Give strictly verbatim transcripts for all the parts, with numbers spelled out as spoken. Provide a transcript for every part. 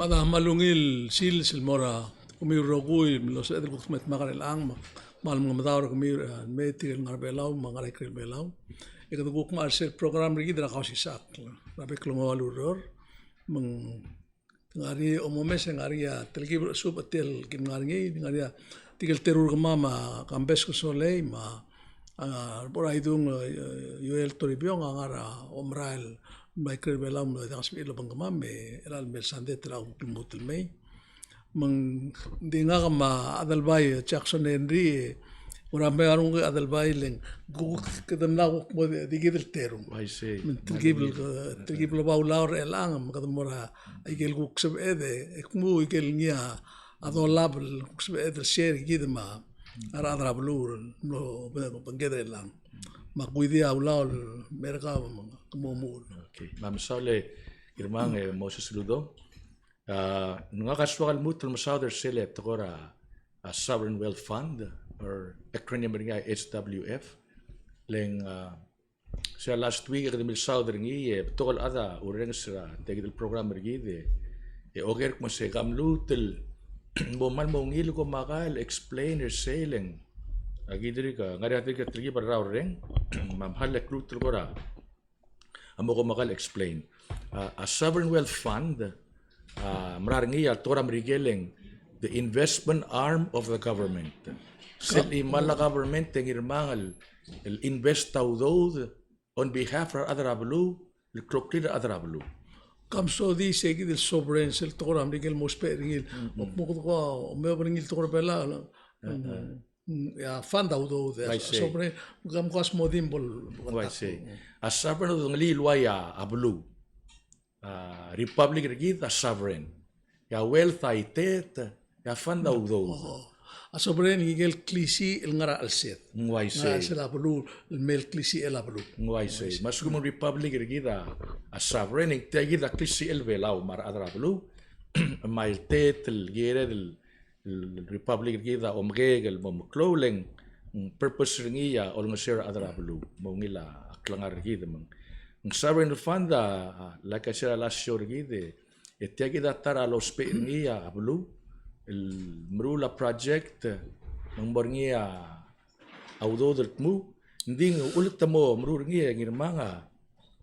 Mada me a ungil sils el mo er a kemiu el rokui el mlo sebeched el kuk dmak er chelechang me a, me a le mengemedaol er kemiu el mei tirke el ngar er a Belau me a ngar er a ikrel Belau. E kede kuk ngar er sel program er kid er a Kausisechakl er a bek el ongeua el ureor. Me ng ngar er ngii a omomes e ngar er ngii a telkib el chesubech er tia el kim ngar er ngii, ngar er ngii a tirke el teru er kemam a Kambes Kesolei me a, a, Reboraidung, e, Joel Toribiong a ngar er a omerael me a ikrel Belau me ng diak a sebechir el obengkemam, e, er a chelecha el me el sandei e te kuk lmuut el mei. Me ng di ngak me a Adelbai Jackson Henry, e, kora mei a renguk a Adelbai le ng kuk kede mla kuk mo di, di kid el teru. Uaisei. Me ng telkib el, telkib el oba ulaol er chelechang me kede mo er a ikel kuk sebeched e, e kmo ikel ngii a dolab el kuk sebeched el share kid me a rechad er a beluu el mlo obengked er chelechang. Me a kuidii a ulaol el mer kau me ke mo omuchel. Okay. Me a mesaul e Ngirmang, e, Moses Uludong. A, ngak a soak el lmuut el mesaod er sel tekoi er a, a, Sovereign Wealth Fund, or acronym er ngii a S W F. Le ng, a, se last week e kede milsaod er ngii, e betok el chad a urrenges er a, tia kid el program er kid, e, e oker el kmo se ke mluut el mo mal mo ungil el ko maka el explain er sei le ng, a, kid er a, ngar er a dirk telkib a rrau el reng, me a mhal e kuk lmuut el kora a mo ko maka el explain. A, a Sovereign Wealth Fund, a, mera er ngii a tekoi er a Merikel e ng the investment arm of the government. Sel chimal a government e Ngirmang el, el invest a udoud on behalf er a rechad er a beluu, el kloklir a rechad er a beluu. Kam sodii se kid el sovereign, sel tekoi er a Merikel el mo ousbech er ngii, mo, mo kede ko, mo oba er ngii el tekoi er a Belau, Mm, a fund a udoud, a sovereign, kam ko a smodii bo el, bo el. Uaisei. A sovereign a udoud el ngelii el ua a beluu. A republic er kid a sovereign. A wealth a iteet, a fund a udoud. Oh. A sovereign a ikel klisiich el ngar er a chelsed. Uaisei. Ngar er a chelsel a beluu, el mei el klisichel a beluu. Uaisei. Me a lsekum ng republic er kid a, a sovereign, e ng tia kid a klisichel Belau me a rechad er a beluu. Me a iteet el kired el el republic er kid a omkek el mo meklou, le ng purpose er ngii a olengeseu er a rechad er a beluu, mo ungil a klengar er kid. Me ng sovereign fund a, a, like I said, a last show er kid, e, e tia kid a ta er a lousbech er ngii a beluu, el meruul a project, me ng mo er ngii a a udoud el tmuu, ng di ng ulekta mo meruul er ngii e Ngirmang a,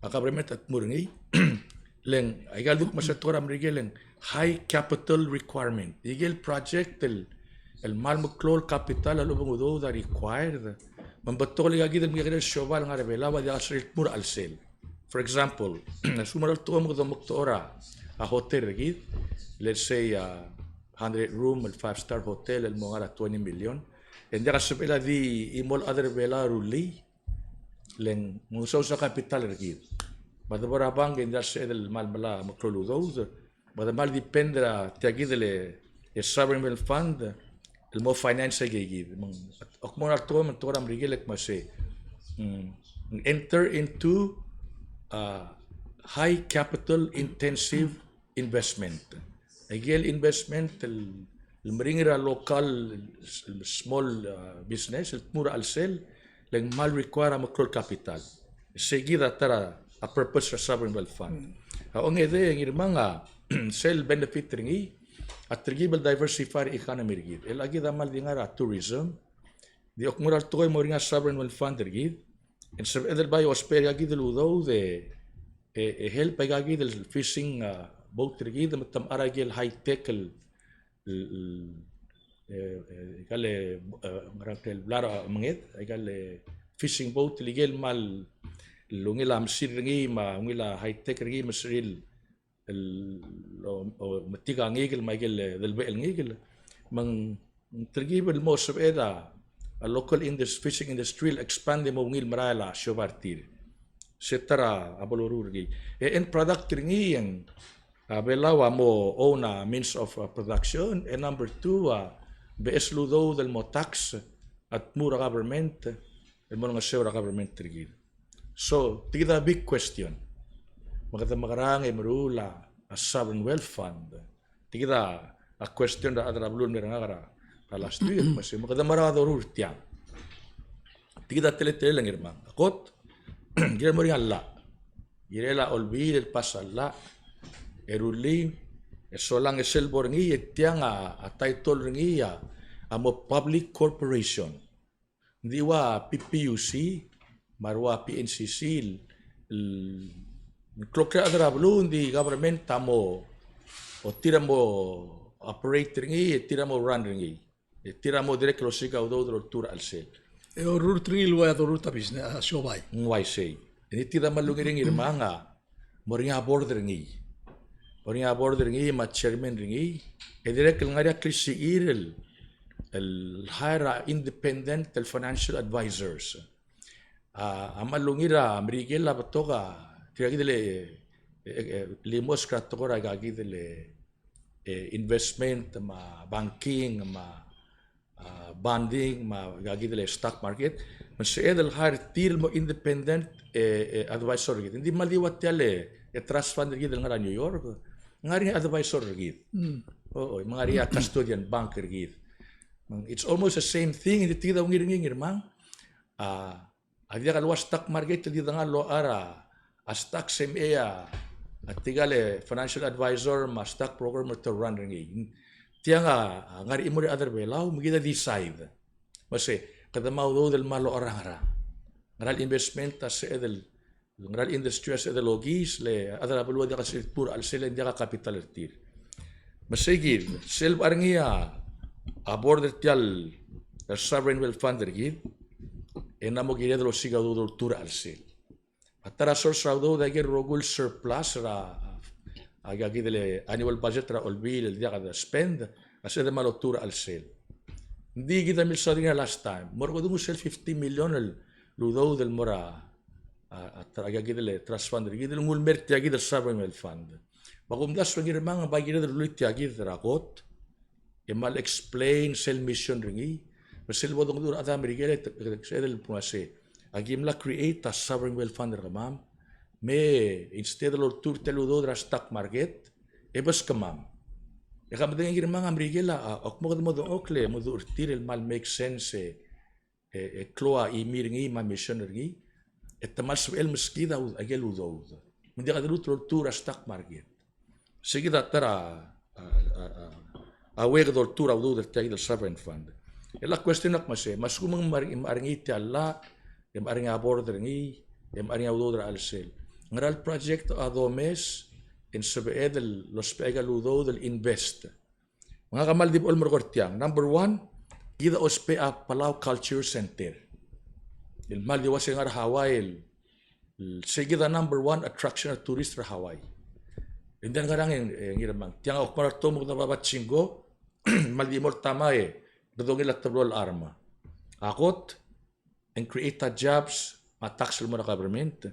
a government a tmuu er ngii, le ng, aika el duk me se tekoi er a Merikel e ng high capital requirement. Ikel project el, el mal meklou el capital a lobeng udoud a required. Me ng betok el ika kid el mekekerei el siobai el ngar er a Belau a diak a sebechir el tmuu er a chelsel. For example, a lsekum a loltekoi me kede mo omekdechor a hotel er kid, let's say, a hundred room el five star hotel el mo ngar er a twenty million. E ng diak a sebechel a di chimo el chad er a Belau a rullii, le ng source er a capital er kid. Me a de bo er a bank e ng diak a sebeched el mal melai a meklou el udoud, me a de mal depend er a tia kid el, e, sovereign wealth fund el mo finance aike kid. Me ng, ak mo er a tekoi me ng tekoi er a Merikel el kmo se, mm, enter into, uh, high capital intensive investment. Aike el investment el, el meringel er a local, el small, uh, business el tmuu er a chelsel, le ng mal require a meklou el capital. Sei kid a ta er a purpose er a sovereign wealth fund. A ongedei e Ngirmang a sel benefit er ngii a telkib el diversify er a economy er kid. El kid a mal di ngar er a tourism, di ak mo er a tekoi mo er ngii a sovereign wealth fund er kid, e ng sebeched el bai ousbech er aika kid el udoud e, e, e help aika kid el fishing, a, boat er kid me te mechar aike el high tech el, el, el, e, e, aika el, e, ngerang el blai er a menged, aika el, e, fishing boat el ikel mal, el ungil a mesil er ngii me a ungil a high tech er ngii me sel el, o, o, metik a ngikel me aike el, e, delebechel ngikel. Me ng telkib el mo sebeched a, a local indus-, fishing industry el expand e mo ungil merael a siobai er tir. Se ta er a bo loruul er ngii. E end product er ngii e ng, a, Belau a mo own a means of, a, production, e number two, a, beches el udoud el mo tax a tmuu er a government, el mo olengeseu er a government er kid. So, tia kid a big question. Me kede mekerang e meruul a, a sovereign wealth fund. Tia kid a question er a rechad er a beluu el mei er ngak er a last week, me se, me kede mera a doruul er tiang. Tia kid a teletelel e Ngirmang. A kot, kirel mo er ngii a llach. Kirel a olbiil el pass a llach. E rullii, E solang e sel bo er ngii e tiang a, a title er ngii a, a mo public corporation. Ng di ua PPUC me a rua PNCC el, el, ng kloklel a chad er a beluu, ng di government a mo, o tir a mo operate er ngii, e tir a mo run er ngii. E tir a mo dirrek el osiik a udoud el oltuu er a chelsel. E orrurt er ngii el ua dorrurt a business, a siobai. Ng uaisei. E ng di tia kid a kmal ungil er ngii, Ngirmang, a mo er ngii a board er ngii. Mo er ngii a board er ngii me a chairman er ngii. E dirrek el ngar er ngii a klisichir el, el hire a independent el financial advisors. A, a kmal ungil er a Merikel a betok a, tirka kid el, e, e, e, limosk er a tekoi er aika kid el, e, investment, me a banking, me a, a, bonding, me aika kid el stock market. Me sebeched el hire tir el mo independent, e, e, advisor er kid. Ng di kmal di ua tia el, e, trust fund er kid el ngar er a New York. Ngar er ngii a advisor er kid. Mm. O, o, me ngar er ngii a custodian bank er kid. It's almost the same thing, ng di tia kid a ungil er ngii, Ngirmang. A, a diak el ua stock market el di dengar el locha er a, a stock, se mei a, a tirka el financial advisor me a stock broker me te run er ngii. Tiang a, a ngar er a chimo er a rechad er a Belau, me kid a decide. Me se, kede mo udoud el mo locha er a ngerang. Ngera el investment a sebeched el, ngera el industry a sebeched el okiis, le a rechad er a beluu a diak a sebeched el oltuu er a chelsel e ng diak a capital er tir. Me sei kid, sel bo er ngii a, a board er tia el, el sovereign wealth fund er kid, e ng mo kired el osiik a udoud el oltuu er a chelsel. A ta er a source er a udoud a ikel rokui el surplus er a, aika kid el annual budget er a Olbiil el diak de spend, a sebeched el mo oltuu er a chelsel. Ng di kid a milsaod er ngii er a last time, mo er a kuk dmu sel fifty million el udoud el mo er a, a, a, aika kid el trust fund er kid el nguu el mer tia kid el sovereign wealth fund. Me a kumdasu, Ngirmang, a bai kired el rullii tia kid er a kot, e kmal explain sel mission er ngii, me sel bo dongedecheduch er a chad er a Merikel e te, e te, e te, el bla sei, aki mla create a sovereign wealth fund er kemam, me instead el oltuu er tia el udoud er a stock market, e beskemam. E ke medengei, Ngirmang, a Merikel a, a, a kmo kede mo dengchokl e mo dmu er tir el kmal make sense, e, e, e klou a chimi er ngii me a mission er ngii, e te kmal sebechel el meskid a u-, a ikel udoud. Me ng diak de lmuut el oltuu er a stock market. Sei kid a ta er a, a, a, a, a way kede oltuu er a udoud er tia kid el sovereign fund. E a question a kmo sei, me a lsekum ng mla er ngii tia el llach, e mla er ngii a board er ngii, e mla er ngii a udoud er a chelsel, ngera el project a domes e ng sebeched el lousbech aika el udoud el invest? Ngak a kmal di bo el merek er tiang. Number one, kid a ousbech a Palau Culture Center. El kmal di ua se ngar er a Hawaii el, el sei kid a number one attraction er a tourist er a Hawaii. E ng diak ngerang e ng, e, Ngirmang. Tiang a kuk mo er a tomok er a bab a chingo, kmal di mo er a tama e, kede ungil a teblo el charm. A kot, and create a jobs me a tax el mo er a government,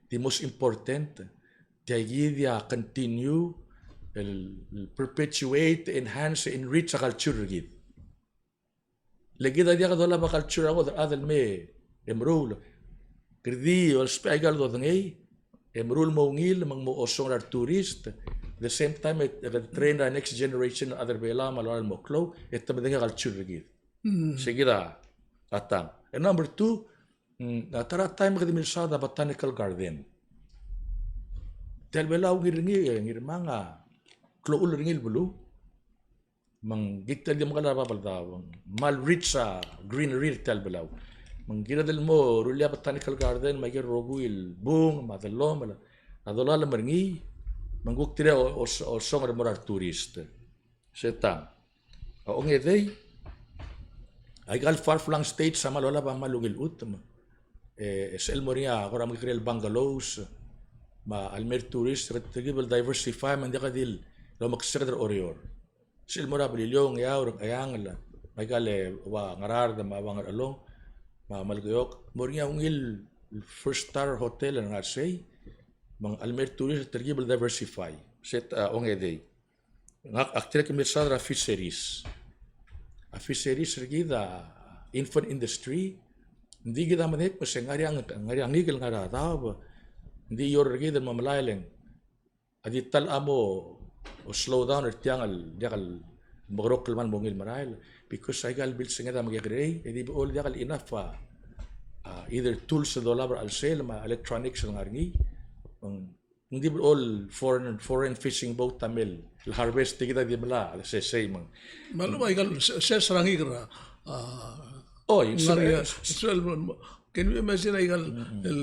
the most important, tia kid a continue el, el perpetuate, enhance, enrich a culture er kid. Le kid a diak dolab a culture er a ngodech el chad el mei e meruul. Kede di ousbech aika el dodengei, e meruul el mo ungil, me ng mo osong er a retourist, the same time e, e kede train er a next generation el chad er a Belau me a lorael el mo klou, e te medengei a culture er kid. Mm. Sei kid a tang. E number two, mm, a ta er a taem e kede milsaod a Botanical Garden. Tia el Belau a ungil er ngii, e, Ngirmang, a klou el chull er ngii el beluu. Me ng kid el di mekall er a bab el daob, ng kmal rich a greenery er tia el Belau. Me ng kired el mo rullii a Botanical Garden me aike el rokui el bung me a dellomel, a dolalem er ngii, me ng kuk tir a o, o, osong el mo er a retourist. Se tang. A ongedei, aika el far-flung states a kmal olab a kmal ungil chutem. E, e sel mo er ngii a kora mekekerei el bungalows, me a lemei el tourist, e te, te kid el diversify, me ng diak di el omekeseket er a Oreor. Sel mo er a Beliliou, Ngeaur, Ngcheangel, me aika el ua Ngaraard, me a ua Ngerchelong, me a Melekeok, mo er ngii a ungil first star hotel el ngar sei, me ng lemei el tourist, e te kid el diversify. Se, a, ongedei. Ngak, ak dirrek el milsaod er a fisheries. A fisheries er kid a infant industry, ng di kid a medengei el kmo se ng ngar er ngii a, ng ngar er ngii a ngikel ngar er a daob, ng di oureor er kid el mo melai e le ng a di ta el mo slow down er tiang el diak el mekerokl el kmal mo ungil merael, because aika el bills er ngii a mekekerei, e di bo el diak el enough a, a, either tools el dolab er a chelsel me a electronics el ngar er ngii, me ng ng di blechoel foreign, foreign fishing boat a mle harvest er kid a di mla sesei me ng. Me a lechub a ikal se-, sers er a ngii er a, a, oh, ng ngar er a, sel, can you imagine a ikal el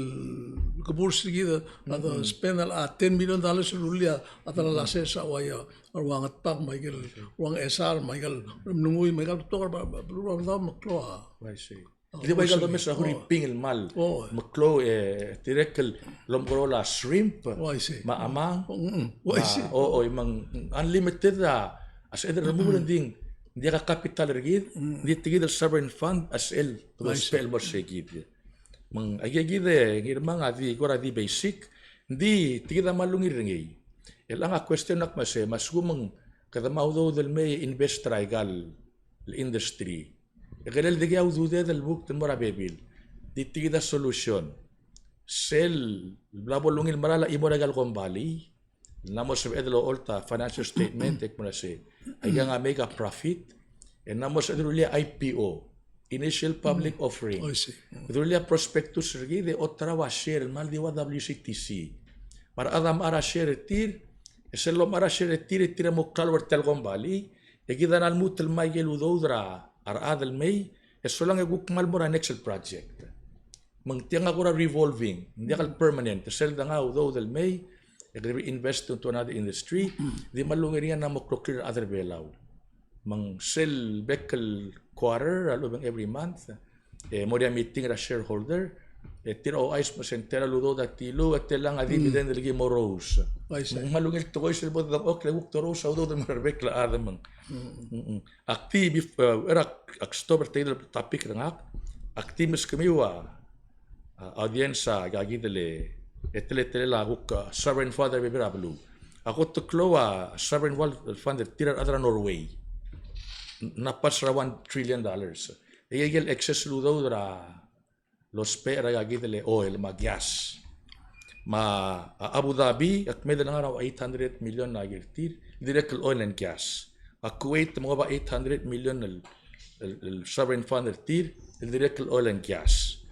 keburs er kid a, a de spend a ten million dollars el rullii a delal a sers a ua ia, a ua Ngatpang me a ikel ua Ngchesar me a ikel Remlengui me a ikal betok er a, a, a, a, a, meklou a. I see. Di ua ikal domes er a Huriping el kmal meklou, e, dirrek el omekeroul a shrimp, me a amang. Oi, me ng unlimited a, a sebeched el remuul, ng di, ng diak a capital er kid, ng di tia kid el sovereign fund a sel dousbech el mo er se kid. Me ng, aika kid e, Ngirmang, a di, kora di basic, ng di, tia kid a kmal ungil er ngii. Elechang a question a kmo se, me a lsekum ng kede mo udoud el mei e invest er a ikal industry, e kirel dikea ududed el buk el mo er a bebil. Di tia kid a solution. Sel bla bo lungil meral a chimo er a ikal kombalii, ng mo sebeched el ocholt a financial statement, e kmo se, aikang a make a profit, e ng mo sebeched el rullii a I P O, initial public offering. Oi, sei. Kede rullii a prospectus er kid e oterau a share el kmal di ua W C T C. Me a rechad a mechar a share er tir, e sel lomechar a share er tir, e tir a mo klalo er tia el kombalii, e kid a mla lmuut el ngmai ikel udoud er a rechad el mei, e solang e kuk kmal mo er a next el project. Me ng tiang a kora revolving, ng diak el permanent, sel dengai a udoud el mei, e kede reinvest into another industry, di kmal ungil er ngii a mo kloklir a rechad er a Belau. Me ng sel bek el quarter, a lechub e ng every month, e mo er ngii a meeting er a shareholder, e tir a ouchais me se ng tela el udoud a tiluu, e telang a dividend el ki mo rous. Oi, sei. Me ng kmal ungil tekoi sel bo dengchokl e kuk torous a udoud el mo er a rebek el chad me ng. Ak di bef-, e, er a ak stop er tia el topic er ngak, ak di meskemiu a, a, audience a, aika kid el, e teletelel a kuk, a, sovereign fund er a bebil er a beluu. Ak oteklou a sovereign wealth fund er tir a rechad er a Norway. Ng mla pass er a one trillion dollars. E ikel excess el udoud er a lousbech er aika kid el oil me a gas. Me a Abu Dhabi, a kmeed el ngar er a eight hundred million a ker tir, el dirrek el oil and gas. A Kuwait me ng oba eight hundred million el, el, el sovereign fund er tir, el dirrek el oil and gas.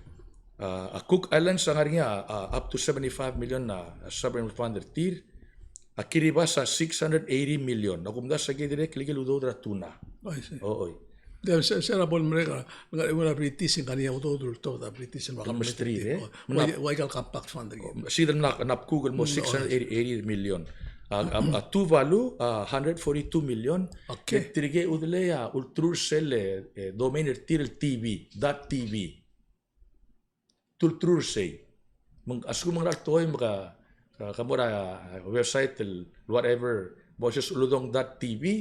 A, a Cook Islands a ngar er ngii a, a, up to seventy-five million a, a sovereign fund er tir, A Kiribati a six hundred eighty million. A kumdasu a ki dirrek el ikel udoud er a tuna. I see. O, oi. Di se, se er a bo lemerek a, ngar er a British e ng ngar er ngii a udoud el oltobed a British el mesterir, e? Ua, ua ikal compact fund er ngii. Sel mla, mla kuk el mo six hundred eighty million. A, a, a Tuvalu, a hundred forty-two million. Okay. Tirke el udelei a ulterau er sel, e, domain er tir el T V, dot T V. Te ulterau er sei. Me ng, a lsekum ng ngera el tekoi me ke, ke, ke mo er a, a, website el whatever, bo se uludong dot T V,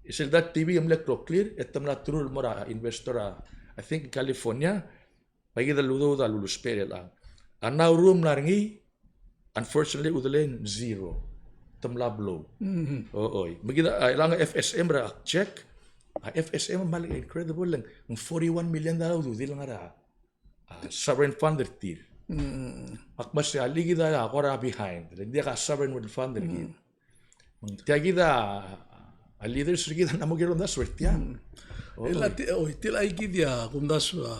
sel dot T V e mle kloklir, e te mla ulterau el mo er a investor a, I think, California, me kid a udoud a lulusbech er chelechang. A Nauru a mla er ngii, unfortunately, udelei ng zero. Te mla blow. Mm-hmm. O, oi. Me kid a, a, chelechang a F S M er a check, a F S M a mle incredible, ng forty-one million dollar a ududir el ngar er a a, sovereign fund er tir. Mm. Ak mesa a, le kid a kora behind, le ng diak a sovereign wealth fund er kid. Mm. Tia kid a, a leaders er kid a mla mo kiei er a kumdasu er tiang. Mm. O, el a oi. Ti-, oi, tia kid a kumdasu a,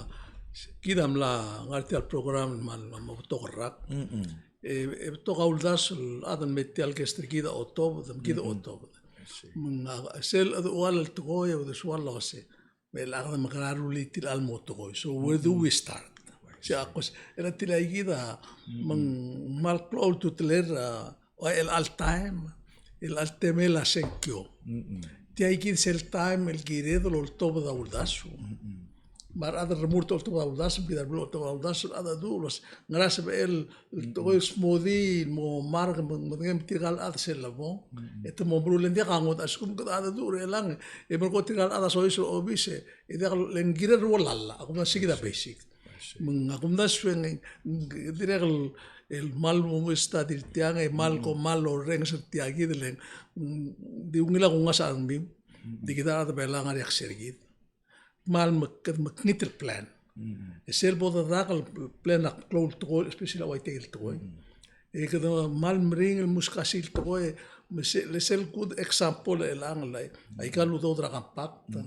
kid a mla ngar tia el program me a, me a mo betok el rak. Mm-mm. E, e betok a uldasu el chad el me tia el guest er kid a otobed, me kid a otobed. I see. Me ng a, sel chedecheduch el tekoi, e uldesuel el uase me chelechang e mekerang e rullii tia el mo tekoi. So where do we start? Se a kos, el a tia kid a, me ng kmal klou a ultutelel er a, ua el chelecha el taem, el chelecha el temel a sengkio. Tia kid sel taem el kired el oltobed a uldasu. Me a rechad el remurt el oltobed a uldasu, me kid a reblechoel oltobed a uldasu, el chad a duch el uase, ngera sebechel el tekoi el smodii el mo mark me, me medengei me tirka el chad sel lebong. E te mo meruul e ng diak a ngodech a lsekum kede chedecheduch er chelechang, e merekong tirka el chad a soiseb er a obis, e diak le ng kired el rullall, a kumdasu e kid a basic. Me ng a kumdasu e ng, ng dirrek el, el kmal mo study er tiang, e kmal ko kmal orrenges er tia kid le ng, mm, di ungil a kungas a rengmiu, di kid a rechad er a Belau a ngar er a ileakl er kid. Kmal mekngit, mekngit el plan. E sel bo dedak el plan a klou el tekoi, especially a uaisei el tekoi. E kede kmal meringel el muskasii el tekoi, me se-, le sel good example er chelechang el, aika el udoud er a compact.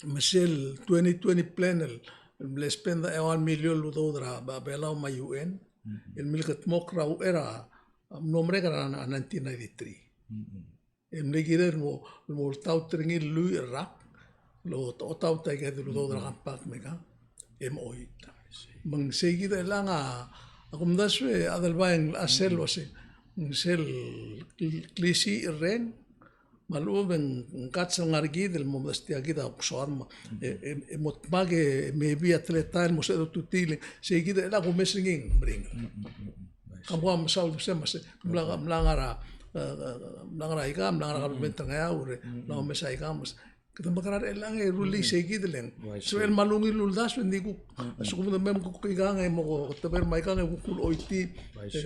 Me sel twenty twenty plan el, el mle spend a eua el million el udoud er a Be-, Belau me a U N. El milkedmokl er a uchei er a a mlo merek er a nineteen ninety-three. E mle kired el mo, mo oltaut er ngii el lluich el rak, el oltaut aika el udoud er a compact me aikang, e mochoit. Me ng sei kid el chelechang a, a kumdasu e a Adelbai a sel uase, ng sel kl-, klisiich el reng, me a lechub e ng kats el ngar er kid el mo mesterir tia kid a kuk soad me, e, e, e mo dmak e maybe a teletael el mo sebeched el ultutii, sei kid el chelechang a kumes er ngii e ng meringel. Ka mo mesaul se, me se, mla, mla ngar er a, e, e, mla ngar er aika, mla ngar er a government er a Ngeaur, e, mla omes aika, me se, kede mekerang er chelechang e rullii sei kid el ng. Sebechel me a ungil el uldasu e ng di kuk, a lsekum de mei me kuk ikang e mo ko, tebel me aikang e kuk ulechoitii. E,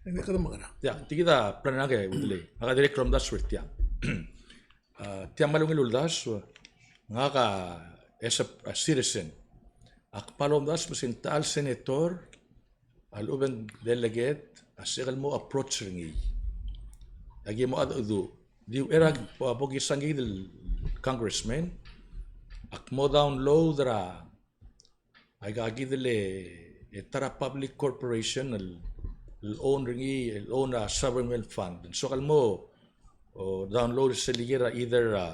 e, kede mekerang. Tia, tia kid a plan er ngak e Udelei. Ngak a dirrek el omdasu er tiang. A, tia me a ungil el uldasu, ngak a, as a, a citizen. Ak kmal omdasu me se ng techa el senator, a lechub e ng delegate, a sebechek el mo approach er ngii. Aki mo mengedecheduch. Di uchei er a bo, bo kisang kid el congressman, ak mo download er a, aika kid el, e, ta er a public corporation el, el own er ngii, el own a sovereign wealth fund. Ng soak el mo, o, download er sel ikel er a either a,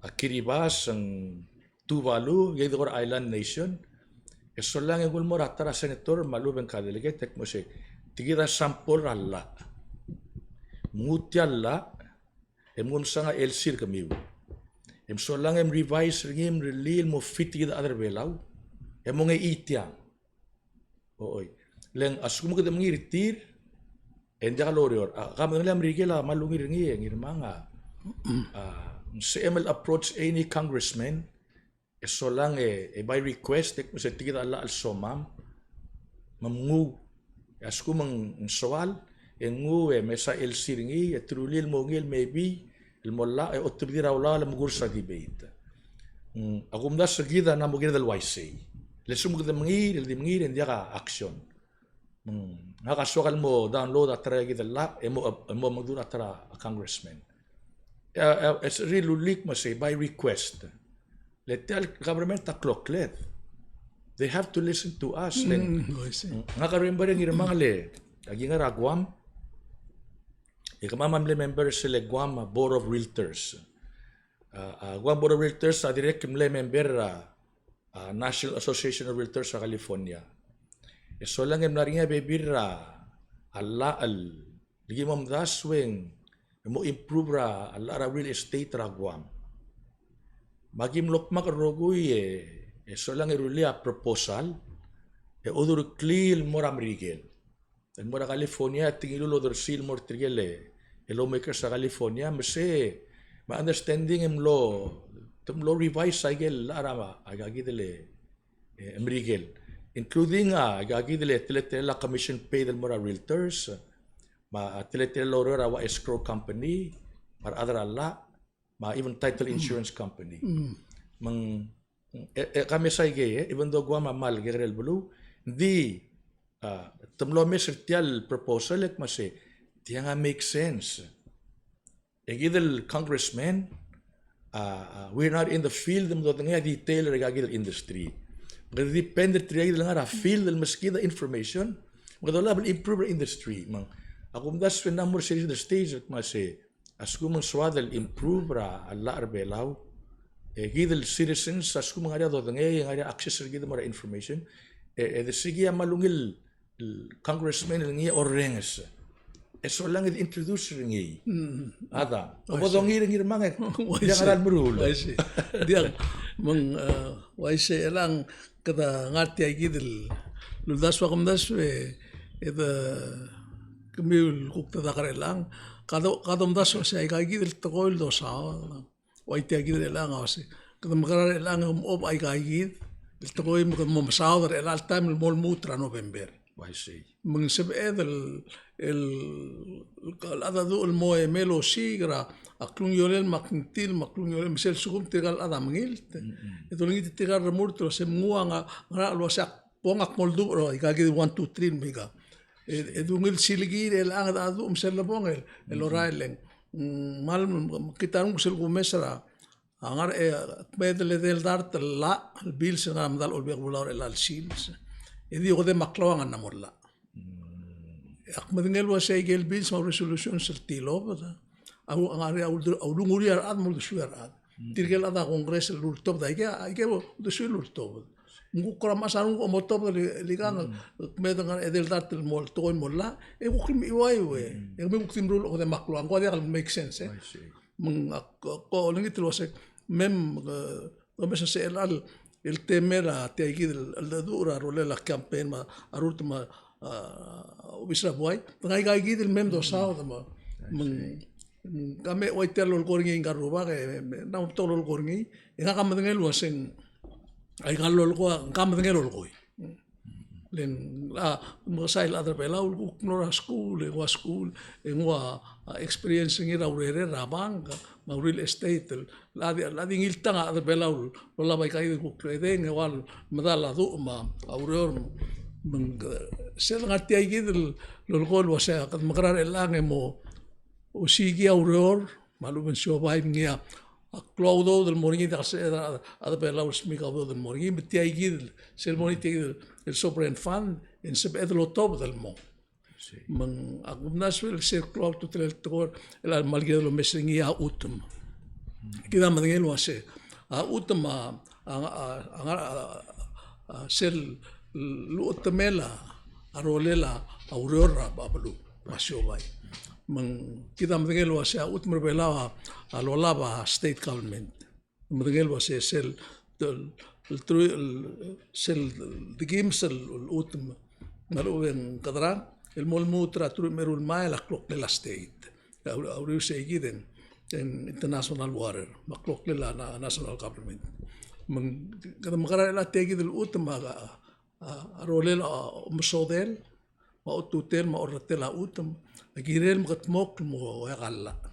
a Kiribati, ng Tuvalu, e di kora island nation, e solang e nguu el mo er a ta er a senator me a lechub e ng delegate, e kmo se, tia kid a sample er a llach. Nguu tia el llach, e mnguu msang a L C er kemiu. E solang e mrevise er ngii, mrellii el mo fit tia kid a chad er a Belau, e mongechi tiang. Ochoi. Le ng a lsekum kede mengiil er tir, e ng diak loureor. A, ka medengelii a Merikel a kmal ungil er ngii, e Ngirmang a, a, ng sebechem el approach any congressman, e solang e, e by request, e kmo se tia kid a llach el somam, me mnguu, e a lsekum ng soal, e nguu, e mesa L C er ngii, e te rullii el mo ungil maybe, el mo llach, e otebedii er a ulaol el mo kurs a debate. Mm, a kumdasu er kid a ng mo kired el uaisei. Le lsekum kede mengiil, el di mengiil, e ng diak a action. Mm, ngak a soak el mo download a ta er a kid el llach, e mo, e mo mengedul a ta er a congressman. E, e, e, se rullii el kmo se by request. Le tia el government a klokled. They have to listen to us. Le ng, mm, I see. Ngak a remember e Ngirmang le, aki ngar er a Guam, e kemam a mle member er sel Guam Board of Realtors. A, a, Guam Board of Realtors a dirrek el mle member er a, a, National Association of Realtors er a California. E solang e mla er ngii a bebil er a, a llach el, el ki mo omdasu e ng mo improve er a, a llach er a real estate er a Guam. Me aki mlo dmak el rokui e, e solang e rullii a proposal, e odureklii el mo er a Merikel. El mo er a California, e te ngiluu el odersii el mo er tirke el, e lawmakers er a California, me se, my understanding e mlo, te mlo revise a ikel llach er a, aika kid el, e, Merikel. Including a, aika kid el, teletelel a commission paid el mo er a realtors, me a teletelel el oureor er a ua escrow company, me a rechad er a llach, me a even title insurance company. Mm. Me ng, e, e, ka mesa ikei, e, even though Guam a kmal kekerei el beluu, ng di, a, te mlo omes er tia el proposal, e kmo se, tiang a make sense. E kid el congressman, a, a, we're not in the field, me dodengei a detail er aika kid el industry. Me kede depend er tirka kid el ngar er a field el meskid a information, me kede olab el improve er a industry. Me ng, a kumdasu e ng mo er sel stage, me se, a lsekum ng soad el improve er a llach er a Belau, e kid el citizens, a lsekum ng ngar er ngii a dodengei, ng ngar er ngii a access er kid el mo er a information, e, e de sei kid a kmal ungil el congressman el ngii a orrenges. E solang e de introduce er ngii. Mm. A da. Uaisei. Bo dongii er ngii er a mong e. Uaisei. Diak a ngera el meruul. Uaisei. Diak, me ng, e, uaisei, e chelechang kede ngar tia kid el uldasu a kumdasu e, e de kemiu el kuk dedak er chelechang. Kede, kede omdasu se aika kid el tekoi el dosaod. Ua tia kid er chelechang a uase, kede mekerang er chelechang e omechob aika kid el tekoi me kede mo mesaod er chelecha el taem el mo lmuut er a November. Uaisei. Me ng sebeched el, el, el chad a duch el mo e mei el osiik er a klungiolel me a kngtil me a klungiolel me sel lsekum tirka el chad a mengilt. Mm-mm. E dolengit tirka el remurt el uase mnguu a nga, ngera el uase ak bong ak mo oldubech er aika kid one, two, three el mei ka. E, e dungil silekir e chelechang e de duch me sel lebong el, el orael e ng, mm, kmal, mm, kid a renguk sel kumes er a, a ngar er a, e, kmeed el edei el dart el llach, el bills el ngar er a medal a Olbiil er a Kelulau er chelecha el sils. E di okedei me a klou a ngar er a mo llach. Mm. Ak medengei el uasei aike el bills me a resolutions el tilobed a, a, a, a, a ulungurii a rechad me a uldesuir a rechad. Tirke el chad er a Congress el ultobed aike, aike uldesuir el ultobed. Me ng kuk kora mechas a renguk el mo tobed el ikang, me de ngar er a edei el dart el mo tekoi el mo llach, e kuk mechiuaiu e. E kemiu kuk di meruul a okedei me a klou, ng ko diak el make sense, e. Me ng ak, ko, ko olengit el uasei, mem, e, domes a sel el, el temel a tia kid el, el cheldecheduch er a rolel a campaign me a rurt me a, a, obis er a buai. Te ngai aika kid el mem dosaod me, me ng, me ng ka me ua tia el lolekoi er ngii ngka el rubak e, me, me, ng mo betok el lolekoi er ngii, e ngak a medengei el uaseng, aika el lolekoi, ngka a medengei el lolekoi. Le ng, a, mekesai el chad er a Belau el kuk mlo er a skuul, e ng ua skuul, e ng ua, a, experience er ngii er a urerel er a bank, me a real estate, el, el di, el di ngii el tang a chad er a Belau el olab aika kid el kuk edei, e ng ua el medal a duch me a ureor, me ng, sel ngar tia kid el lolekoi el uasei, kede mekerang er chelechang e mo osiik a ureor, me a lechub e ng siobai me ngii a klou a udoud el mo er ngii, diak el sebeched a chad er a Belau el smiik a udoud el mo er ngii, me tia kid el, sel mo er ngii tia kid el sovereign fund, e ng sebeched el otobed el mo. Me ng, a kumdasu el sel klou a ultutelel el tekoi er chelechang me a le kired el omes er ngii a chutem. Kid a medengei el uasei, a chutem a, a, a, a, a, a, sel luchetemel a rolel a ureor er a beluu, me a siobai. Me ng kid a medengei el uasei a chutem er a Belau a, a lolab a state government. Medengei el uasei sel, el, el, el, sel dekimes el chutem, me a lechub e ng kederang, el mo lmuut er a teruich me a eru el mail a kloklel a state. A uriul, a uriul sei kid e ng, e ng international water, me a kloklel a na-, national government. Me ng, kede mekerang er tia kid el chutem a, a, a rolel a omesodel, me a otutel, me a orretel a chutem, a kirel mekedmokl el mo oeak a llach.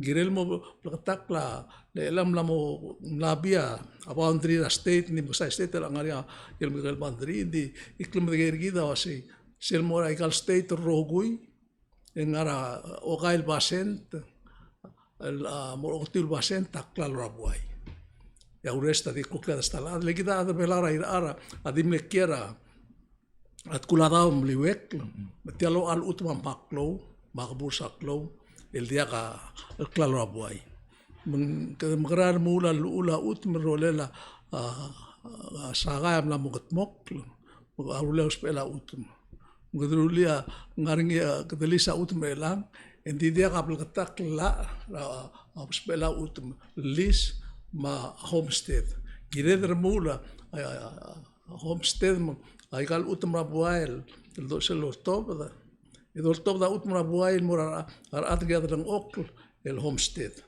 Kirel mo bleketakl a, le chelechang mla mo, mla bii a boundary er a state, ng di mekesai state el ngar er ngii a, el mekesai boundary, ng di, e klemedengei er kid a uasei, sel mo er aika el state el rokui, e ng ngar er a okai el basent el, a, mo oketiu el basent a klalo er a buai. E a urrest a di kloklel a ta el chad. Le kid a chad er a Belau er a irechar a di mle kiei er a, a tkul a daob el meliuekl, me tia el ocha el chutem a mla klou, me a keburs a klou, el diak a, el klalo er a buai. Me ng, kede mekerang e remuul a llechul a chutem el rolel a, a, a sakai a mla mo kedmokl, me a rullii a usbechel a chutem. Me kede rullii a ngar er ngii a, kede lease a chutem er chelechang, e ng di diak a bleketakl el llach er a, a usbechel a chutem, lease me a homestead. Kired el remuul a, a, a, a homestead me aika el chutem er a buai el, el do-, sel loltobed. E doltobed a chutem er a buai el mo er a, a rechad er a delengchokl el homestead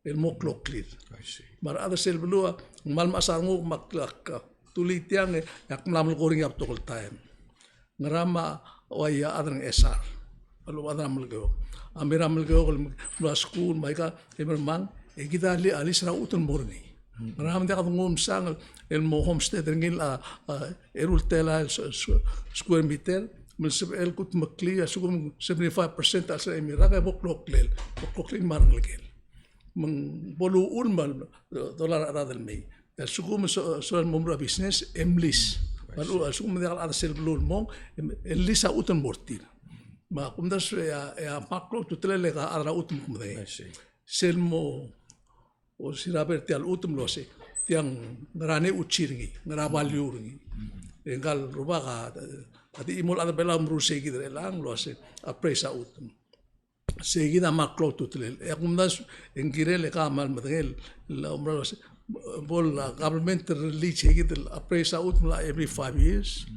el mo kloklid. I see. Me a rechad er sel beluu a, ng kmal mechas a renguk me ak, ak, ak dulii tiang e ak mla melekoi er ngii a betok el taem. Ngera me a ua ia chad er a Ngchesar, a lechub a chad er a Melekeok. A mei er a Melekeok el mlo er a skuul me aika, e mermang, e kid a li-, a lease er a chutem el mo er ngii. Ngera me ng diak denguu el msang el mo homestead er ngii el, a, a, eru el telael s-, s-, square meter, me le sebechel el kudmeklii, a lsekum seventy-five percent a chelsel a chemirak e bo kloklel, bo kloklel me a rengelekel. Me ng bo luchul me a dolai a rechad el mei. E a lsekum e so-, soal el mo meruul a business, e mlease. Me a lechub, a lsekum e diak el chad er sel beluu el mong, e, e lease a chutem el mo er tir. Me a kumdasu e a, e a mla klou a ultutelel e a chad er a chutem a kmedengei. I see. Sel mo, osirab er tia el chutem el uasei, tiang ngera ngii a uchir er ngii, ngera value er ngii. E ngka el rubak a, a di chimo el chad er a Belau el meruul sei kid er chelechang el uasei, appraise a chutem. Sei kid a mla klou a ultutelel. E a kumdasu, e ng kirel e kmal medengei el, el oumera el uasei, bo el government el release sei kid el appraise a chutem el every five years.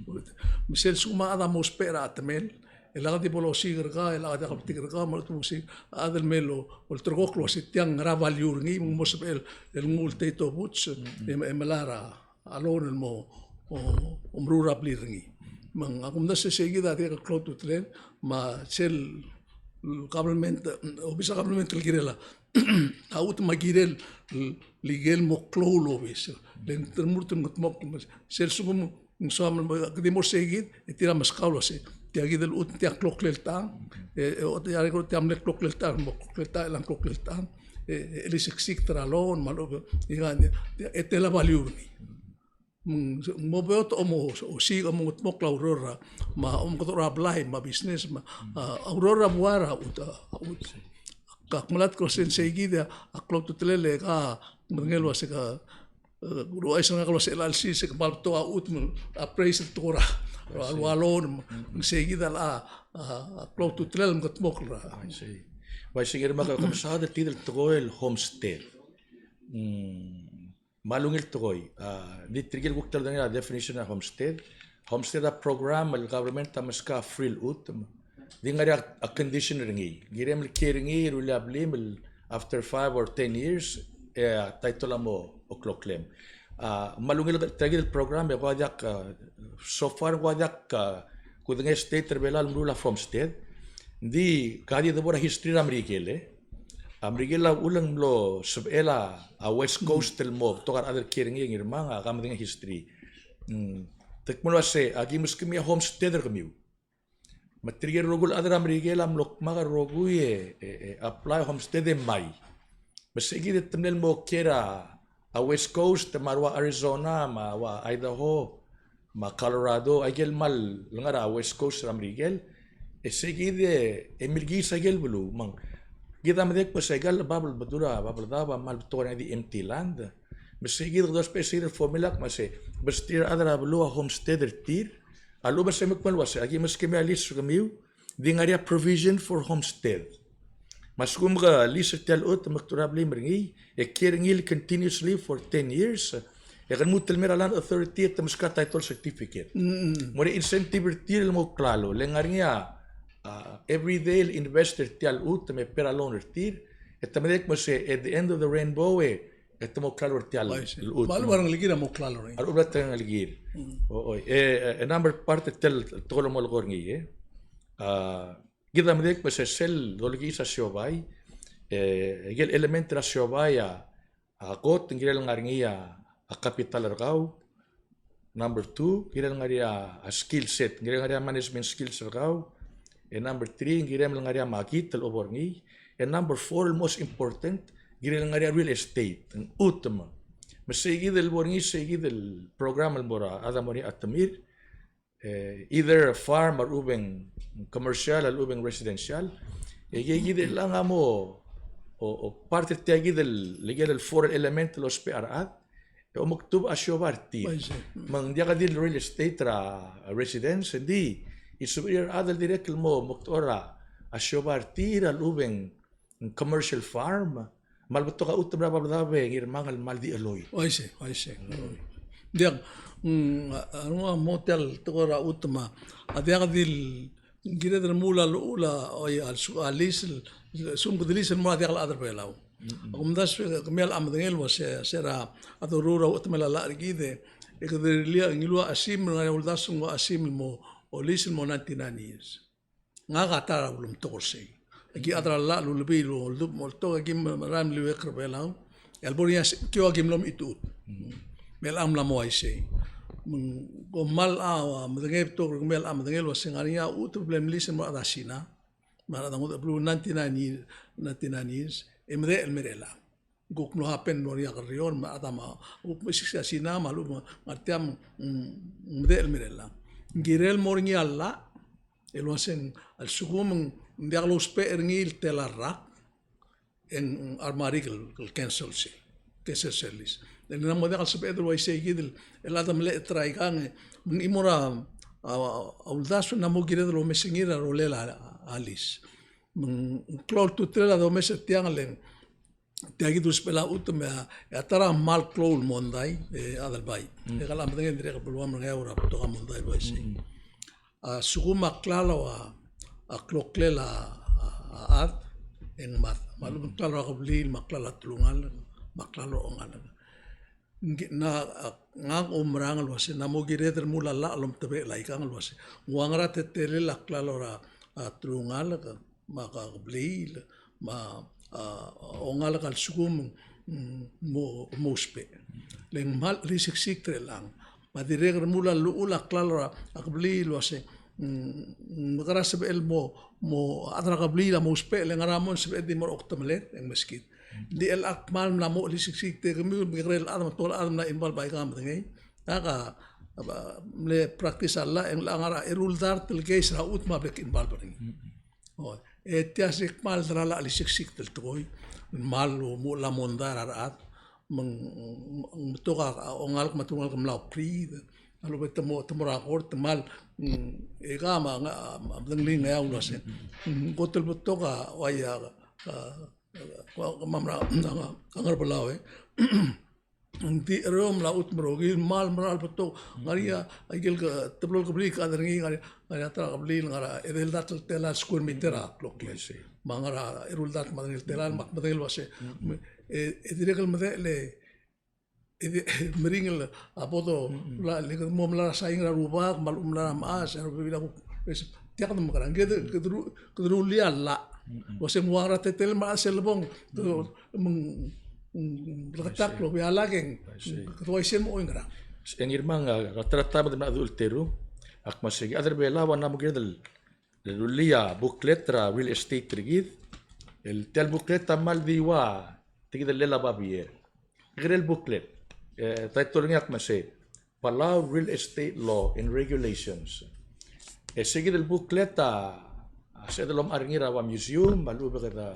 Me sel lsekum a chad a mo ousbech er a chetemel, e lak di bo losiik er kau, e lak diak lebetik er kau, me a lechub e ng osiik a chad el mei el olterekokl el uasei tiang ngera value er ngii, me ng mo sebechel el nguu el title books, e, e melai er a loan el mo, o, omeruul er a blil er ngii. Me ng, a kumdasu e sei kid a dirrek el klou a ultutelel, me sel government, obis er a government el kirel a, a chutem a kirel, el, el ikel mo klou el obis. Le ng te remurt el mengedmokl, sel lsekum ng soam el mo, kede mo er sei kid, e tir a meskau el uasei, tia kid el chutem, tia kloklel tang, e, e, o, tia, tia mle kloklel tang, mo kloklel tang, e ng kloklel tang, e, e, e liseksikd er a loan, me a lechub, e, e, e tela value er ngii. Me ng mo beot a mo, osiik a mo mengetmokl a ureor er a, me a omekedechor a blai, me a business, me a, a ureor er a buai er a chutem, a chutem. Ak melatk el uasei ng seikid a klou a ultutelel e ke medengei el uasei ke, e, uluuchais er ngak el uasei chelecha el sils e ke kmal betok a chutem, appraise el tekoi er a, a loan, me ng seikid a, a, a klou a ultutelel el mengetmokl er a. I see. Uaisei, Ngirmang, ke mesaod er tia el tekoi el homestead. Mm. Me a ungil tekoi, a, di tirke el kuk ta el dengei a definition er a homestead. Homestead a program el government a meskau a free el chutem. Di ngar er ngii a, a condition er ngii. Kirem el kiei er ngii, rullii a blim el after five or ten years, e a title a mo kloklem. A, me a ungil tirke el program e kuk diak, a, so far kuk diak, a, kudengei a state er a Belau el meruul a homestead. Di, ke di debo er a history er a Merikel, e. A Merikel a uchul e ng mlo sebechel a West Coast el mo betok a rechad el kiei er ngii, Ngirmang, a ke medengei a history. Mm. Te kmo el uasei, aki meskemiu a homestead er kemiu. Me tirke el rokui el chad er a Merikel a mlo kmak el rokui e, e, e apply a homestead e mei. Me seikid e te mle mo kiei er a West Coast, me a rua Arizona, me a rua Idaho, me a Colorado, aike el kmal ngar er a West Coast er a Merikel, e seikid e milkiis aike el beluu, me ng kid a medengei el kmo se aike el bab el bedul a, bab el daob a kmal betok er ngii a di empty land. Me seikid kede ousbech seikid el formula el kmo se, besterir a rechad er a beluu a homestead er tir, a lechub e se me kmo el uasei, aki meskemiu a lease er kemiu, di ngar er ngii a provision for homestead. Me a lsekum ke lease er tia el chutem me ke dechor a blim er ngii, e kiei er ngii el continuously for ten years, e ke lmuut el mei er a land authority e te meskau a title certificate. Mm. Mo er a incentive er tir el mo klalo, le ngar er ngii a, a, everyday el invest er tia el chutem me pay er a loan er tir, e te medengei el kmo se at the end of the rainbow, e e te mo klalo er tia el chutem. Me a lechub a rengelekir a mo klalo er ngii. A lechub a rengelekir. Mm. O, oi. E, e, a number part er tia el tekoi el mo lekoi er ngii, e. A, kid a medengei el kmo se sel dolekiis a siobai, e, aike el element er a siobai a, a kot, ng kirel ngar er ngii a, a capital er kau, Number two, kirel ngar er ngii a skill set, kirel ngar er ngii a management skills er kau. E number three, kirel ngar er ngii a makit el obo er ngii. E number four, el most important, kirel ngar er ngii a real estate, ng chutem. Me seikid el bo er ngii, seikid el program el mo er a chad a mo er ngii a chetemir. E, either farm a lechub e ng commercial a lechub e ng residential. E, e kid el ngar er ngii a mo, o, o part er tia kid el, el, el four element el ousbech a rechad. E omekdubech a siobai er tir. Me ng diak di el real estate er a residence, e ng di, e sebechir a rechad el dirrek el mo omekdechor a siobai er tir a lechub e ng commercial farm, me a le betok a chutem er a bab el daob e Ngirmang el kmal di cheloi. Uaisei, uaisei. Diak, mm, a, a, mo tia el tekoi er a chutem a, a diak di el Ng kired el remuul a llechul a, oi, a lsekum, a lease, lsekum kede lease el mo er a diak el chad er a Belau. Ak omdasu e kemiu a medengei el uase, se er a doruul er a uchetemel a llach er kid, e kede rirellii a ngiluu a chesimer, ngar er ngii a uldasu el nguu a chesimer el mo, o lease el mo ninety-nine years. Ngak a ta er a ulemtok er sei. Aki chad er a llach el ulebii el oldubech me oltok, aki merael el meliuekl er a Belau. E a lebo er ngii a se, kiu aki mlo mechitechut. Me chelechang mla mo uaisei. Me ng, kom kmal a, a, medengei betok er kemiu el medengei el uase ngar er ngii a chutem el bla mlease el mo er a chad er a Sina. Me a rechad a ngodech el beluu ninety-nine year, ninety-nine years. E medechel el mei er chelechang. Kuk mlo happen el mo er ngii a Kerrior, me a chad a mo, kuk mo six a Sina, me a lechub e ng ngar tiang, mm, medechel el mei er chelechang. Ng kirel mo er ngii a llach, el uase ng, a lsekum ng diak lousbech er ngii el tela el rak, e ng, a remarik el, el cancel sel, cancel sel lease. E ng mo diak el sebeched el uaisei kid el, el chad a mle try er aikang, e, me ng chimo er a, a, a uldasu e ng mo kired el omes er ngii er a rolel a, a lease. Me ng klou a ultutelel a domes er tiang el, tia kid el usbechel a chutem e a, e a ta er a kmal klou el mondai, e, Adelbai. E kau a medengei e ng dirrek el beluam er ngii a ua betok a mondai el uaisei. A lsekum a klalo a, a kloklel a, a, a chad, e ng mad. Me a lechub e ng klalo er a kebliil, me a klalo er a telungalek, me a klalo er a ongalek. Ng ki-, na, a, ngak a oumerang el uase, ng mo kired el remuul a llach el omtebechel aikang el uase, ng ua ngera a teletelel a klalo er a, a, telungalek, me a kebliil, me a, a, ongalek a lsekum, mm, mo, mo ousbech. Le ng kmal chelisiksikd er chelechang. Me a dirrek el remuul a llechul a klalo er a, a kebliil el uase, mm, ngera sebechel el mo, mo, a chad er a kebliil a mo ousbech, le ngera mo sebeched el di mo er a okdemeled, e ng meskid. Ng di chelechang kmal mla mo chelisiksikd e kemiu, me kekerei el chad me a tekoi el chad el mla involve aikang a medengei. Ak a, a, mle practice a llach, e ng locha ngar er a eru el dart el case er a chutem a bla kinvolve er ngii. O, e tia se kmal dera llach el iseksik el tekoi, kmal mo uchul a mondai er a rechad, me ng, me ng betok a, a ongalek me a telungalek el mla okriid, a lechub e te mo, te mo er a kort, te kmal, mm, e ka me a, a, medengelii ngii a uase. Mm, kot el betok a, uai a, a, a, kemam er a, a, a Ngerbelau, e. Ng di cherreu el mla chutem er a okil, kmal mera el betok. Ngar er ngii a, a ikel ke, teblo el kebliil el kede er ngii, ngar er ngii, ngar er ngii a ta er a kebliil, ngar er a edei el dart el telael square meter a kloklel. Me ngar er a eru el dart me a edei el telael, me ak medengei el uase. E, e dirrek el medechel e, e di, meringel a bo do, la, le kede mo melai er a saing er a rubak, me a lechub e melai er a mechas, e a rebebil a kuk, tia kede mekerang, kede, kede ru-, kede rullii a llach. Uase ng ua ngera a teletelel me a chad sel lebong, kede, me ng, mm, bleketakl el obengkel a llach e ng, kede uaisei el mo oingerang. E Ngirmang, a, a ta er a taem e de mla dulteru, ak me sei, a chad er a Belau a mla mo kired el rullii a booklet er a real estate er kid. El tia el booklet a kmal di ua, tia kid el llel a babier. Kirel el booklet. E, title er ngii a kmo sei, Palau Real Estate Law and Regulations. E sei kid el booklet a, a sebeched el omechar er ngii er a ua museum, me a lechub e kede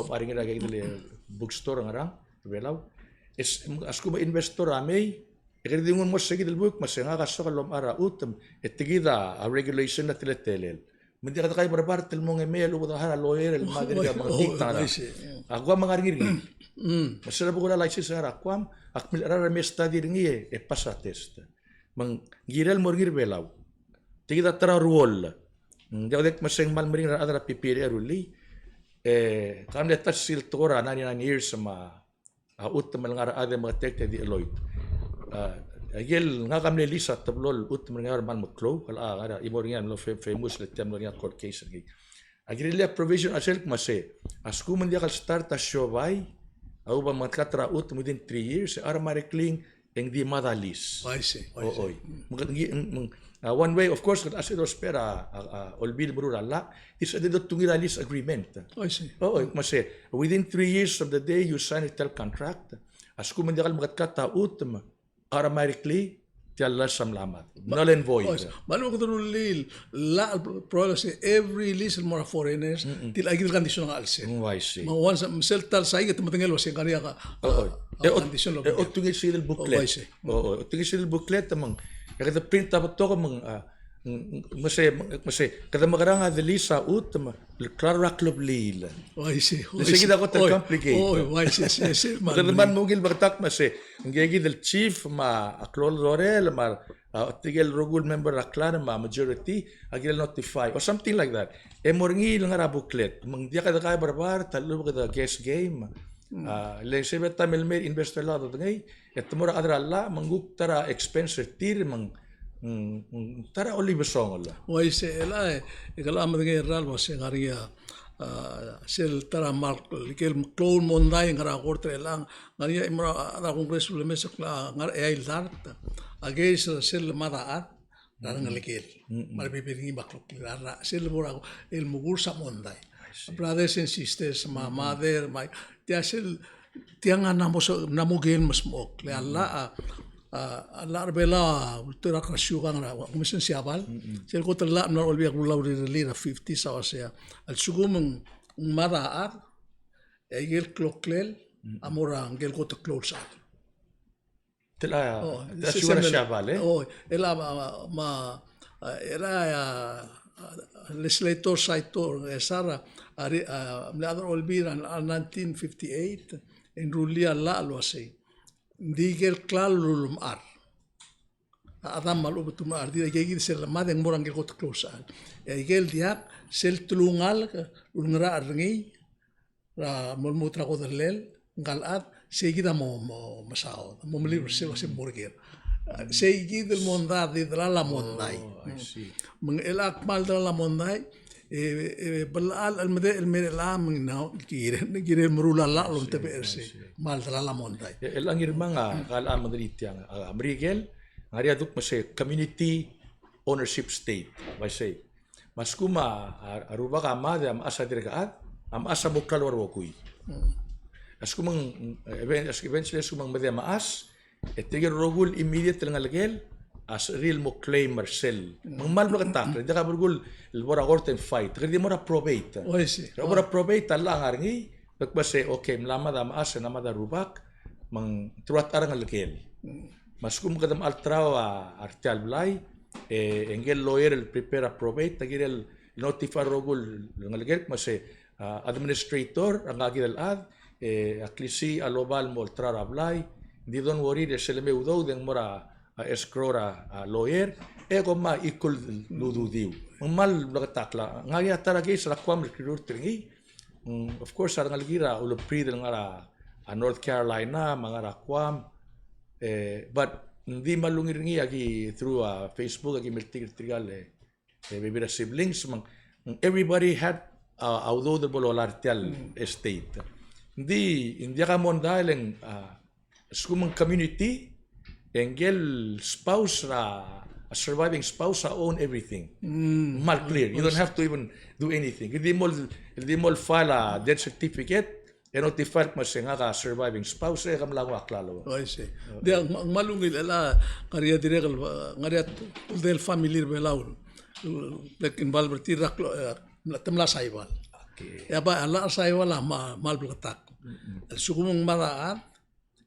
omechar er ngii er a ikel bookstore er a Belau. E se, a lsekum a investor a mei, e kede di nguu el mo er sei kid el book, me se ngak a soak el omechar a chutem, e tia kid a regulation a teletelel. Me ng diak dekaib er a bart el mo ngemei el lebo de hire a lawyer el mad er ngii a mengetiit a ngerang. A kuk a ngar er ngii er ngii. Me sel bo kora license er a Guam, ak milecherael er a me study er ngii e pass a test. Me ng kirel el mo er ngii er a Belau. Tia kid a ta er a ruoll. Ng diak dek me se ng kmal meringel er a rechad er a PPLA a rullii. E, ka mle ta er sel tekoi er a ninety-nine years me a a chutem el ngar er a chad e meketek e di cheloit. A, a ikel ngak a mle lease a teblo el chutem er ngii a kmal meklou, el a, a, a, chimo er ngii a mlo fa-, famous le tia mlo er ngii a court case er ngii. A kirel a provision a sel kmo sei, a lsekum ng diak el start a siobai a uba mengedkat er a chutem within three years, e automatically e ng di mad a lease. I see, I see. O, oi. Me ng, ng, ng, a, one way, of course, kede sebeched el ousbech er a, a, a, olbiil el meruul a llach, is a di dotungii er a lease agreement. I see. O, oi, kmo sei, within three years from the day you sign a title contract, a lsekum ng diak el mengedkat a chutem, automatically, tia el lease a mla mad. Null and void. O, I see. Me a lechub e kede rullii el llach el provision er sei, every lease el mo er a foreigners, tia kid el condition a ngar er sei. Mm, I see. Me once, me sel ta el saik e te medengei el uase ng ngar er ngii a, a, a, condition el obengkel. E otungii sei el booklet. O, I see. O, o, otungii sei el booklet me ng, e kede print a betok me ng, a, ng, ng, me se, me se, kede mekerang a de lease a chutem el klalo er a klebliil. O, I see. Le sei kid a kot el complicate. O, I see, I see, I see. Kede kmal mo ungil beketakl me se, ngii kid el chief me a klou el dorel me a, a, tirke el rokui el member er a clan me a majority, a kirel notify, or something like that. E mo er ngii el ngar er a booklet. Me ng diak dekaib er a bart, a lechub e kede guess game. Mm. A, le sei a taem el mei a investor el dodengei, e te mo er a chad er a llach, me ng kuk ta er a expense er tir, me ng, mm, mm, ta er a olibesongel. Uaisei, e le, e kede medengei er a lebo se ngar er ngii a, a, sel ta er a mal, ikel klou el mondai ngar er a kort er chelechang, ngar er ngii a chimo er a, a Congress el ulemes el ngar er a eai el dart, a case er sel lemad a chad, er a rengelekel. Mm-mm. Me a rebebil er ngii me a kloklel a rechad, sel bo er a, el mekurs a mondai. I see. Brothers and sisters, me a mother, me a, tia sel, tiang a mla mo so, mla mo ker el mesmechokl. Le a llach, a, a, a llach er a Belau a ulterekokl er a siukang er a, a, Commission Siabal. Mm-mm. Sel kot el llach a mla er a Olbiil a kulau er a rirellii er a fifties a uasei. A lsekum ng mad a chad, e ikel kloklel, a mo er a ngike el kot el klou el sechal. Tela, o, tela se siukang er a Siabal, e? O, el a, ma, ma, ma, a, el a, a, a, legislator Saitor Ngesar a, a, ri-, a, mle chad er a Olbiil er a, a, nineteen fifty-eight, e ng rullii a llach el uasei. Ng di ikel klalo el ulemechar a chad me a lechub e te ulemechar er tir, e aike kid sel lemad e ng mo er a ngike el kot el klou el sechal. E aikel diak, sel telungalek el ulengerachel er ngii, er a mo lmuut er a kodellel ngka el chad, sei kid a mo, mo mesaod, mo meliu er sel uase mo er ker. Sei kid el mondai, di delal a mondai. Oh, I see. Me ng chelechang a kmal delal a mondai, e, e, bla el medechel el mei er chelechang me ng, no, kirel, kirel meruul a llach el omtebechel er sei. I see, I see. Kmal delal a mondai. E, chelechang Ngirmang a, ka el a medengei tiang, a, a Merikel, ngar er ngii a duk me sei community ownership state, bai sei. Me a lsekum a, a, a rubak a mad e a mechas a dirk chad, a mechas a mo klalo a rokui. Mm. A lsekum ng, even-, eventually a lsekum ng mad a mechas, E tirke el rokui el immediate el ngelekel a sebechir el mo claim er sel. Me ng kmal bleketakl, e diak a belkul el bo er a court and fight. Kede di mo er a probate. Oh, I see. Bo er a probate a llach a ngar er ngii, me kmo se, okay, mla mad a mechas e ng mad a rubak, me ng throughout a rengelekel. Me a lsekum kede mla terau a, a re tia el blai, e, e ngike el lawyer el prepare a probate, a kirel notify a rokui el ngelekel, me se, a, administrator, a ngak kid el chad, e, a klisiich a loba el mo olterau er a blai, ng di don't worry, e sel lemei a udoud e ng mo er a, a, escrow er a, a, lawyer, e kom me a equal el ududiu. Ng kmal bleketakl a, ngak a ta er a case er a Guam el kirurt er ngii, mm, of course, a rengelekir a ulebriid el ngar er a, a North Carolina, me a ngar er a Guam, e, but ng di kmal ungil er ngii a ki through, a, Facebook, a ki meltik er tirka el, e, bebil er a siblings, me ng, everybody had, a, a udoud el bo lolai er tia el estate. Ng di, ng diak a mondai le ng, a, lsekum ng community, e ngike el spouse er a, a surviving spouse a own everything. Kmal clear. You don't have to even do anything. Di mo, di mo file a death certificate, e notify el kmo se ngak a surviving spouse, e ke mla nguu a klalo. Oh, I see. Di, ng, ng kmal ungil el a, ngar er ngii a dirrek el, ngar er ngii a uldel family er a Belau. Bek involve er tir er a klo-, e, te mla saibal. Okay. E a bai, a llach er a saibal a kmal, kmal bleketakl. El lsekum ng mad a chad,